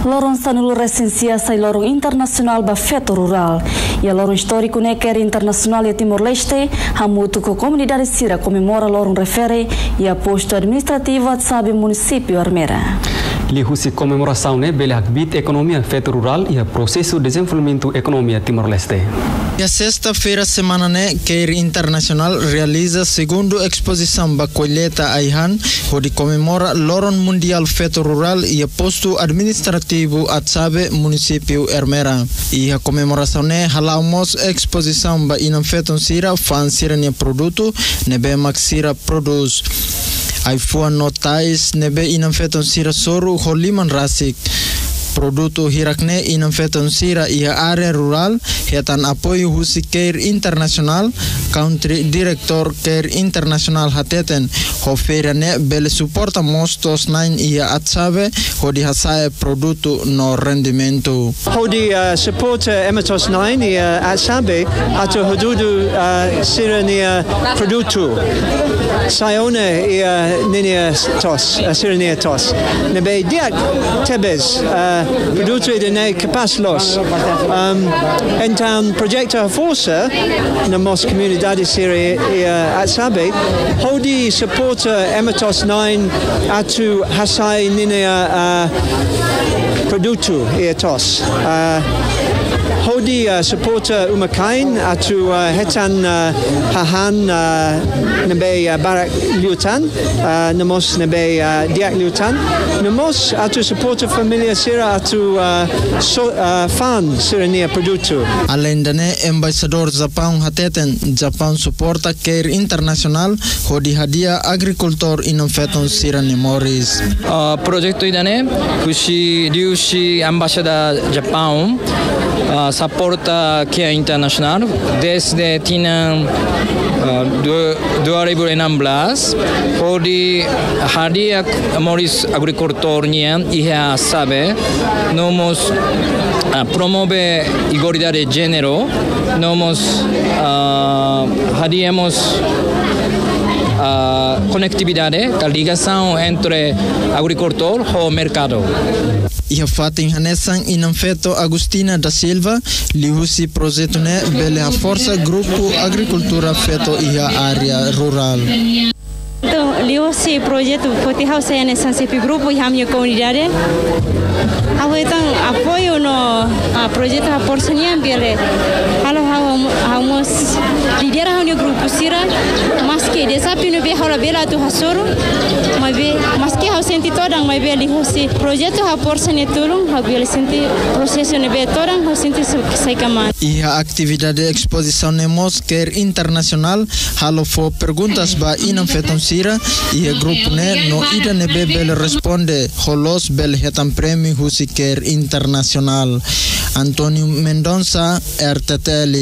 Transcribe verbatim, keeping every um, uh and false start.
Loron sanulu-resin-sia sai loron internasionál ba feto rurál. Iha loron istóriku ne'e, CARE Internasionál iha Timor-Leste hamutuk ho komunidade sira komemora loron refere iha postu administrativu Atsabe, munisípiu Ermera. Liuhusi komemorasaun ne'e bele hakbiit ekonomia feto rurál iha prosesu dezenvolvimentu ekonomia Timor-Leste. Iha sesta-feira semana ne'e, CARE Internasionál realiza segundu espozisaun ba kolleta ai-han, hodi komemora loron mundiál feto rurál iha postu administrativu Atsabe, munisípiu Ermera. Iha komemorasaun ne'e hala'o mós espozisaun ba inan-feton sira fa'an sira-nia produtu ne'ebé mak sira prodús. Ai-fuan no tais ne'ebé inan-feton sira soru ho liman rasik. Produtu hirak-ne'e inan-feton sira iha área rurál hetan apoiu husi CARE Internasionál, Country Director CARE Internasionál hateten, ho feira ne'e bele suporta mós to'os-na'in iha Atsabe hodi hasa'e produtu no rendimentu. Hodi, eh, suporta ema to'os-na'in iha Atsabe atu hadudu, eh, sira-nia produtu. Sai ona iha ninia to'os, eh, sira-nia to'os. Ne'ebé di'ak tebes, eh, produtu ida-ne'e kapás loos. Ahm, entaun projetu haforsa no mós komunidade sira iha Atsabe hodi suporta ema to'os-na'in atu hasa'e ninia, eh, produtu iha to'os. Eh, hodi, eh, suporta uma-kain atu, eh, hetan, eh, hahán, eh, ne'ebé, eh, barak liután, eh, no mós ne'ebé, eh, di'ak liután, no mós atu suporta família sira atu, eh, so-, eh, fa'an sira-nia produtu. Aleinde ne'e, Embaixadór Japaun hateten, Japaun suporta CARE Internasionál hodi hadi'a agrikultór inan-feton sira-nia moris. Ah, projetu ida-ne'e, husi, liuhusi Embaixada Japaun, ah, suporta CARE Internasionál dezde tinan, ah, du-, dua ribu enam belas, hodi hadi'a moris agrikultór nian iha Atsabe, no mós, ah, promove igualdade de jéneru, no mós, ah, hadi'a mós, ah, konetividade, ka ligasaun entre agrikultór ho merkadu. Iha fatin hanesan, inan-feto Agustina da Silva, liuhusi projetu ne'e bele haforsa grupu agrikultura feto iha área rurál. Entaun, liuhusi projetu foti ha'u sai hanesan xefe grupu iha ami-nia komunidade. Ha'u hetan apoiu no, ah, projetu haforsa nian bele halo ha'u, ha'u mós lidera ha'u-nia grupu sira. Maske dezafiu ne'ebé ha'u labele atu hasoru, maibé maske ha'u sente todan, maibé liuhusi projetu haforsa ne'e tulun, ha'u bele sente prosesu ne'ebé todan, ha'u sente su-, sai kmaan. Iha atividade espozisaun ne'e mós CARE Internasionál halo fó perguntas ba inan-feton sira iha grupu ne'e, no ida ne'ebé bele responde ho loos bele hetan prémiu husi CARE Internasionál. António Mendonça, R T T L.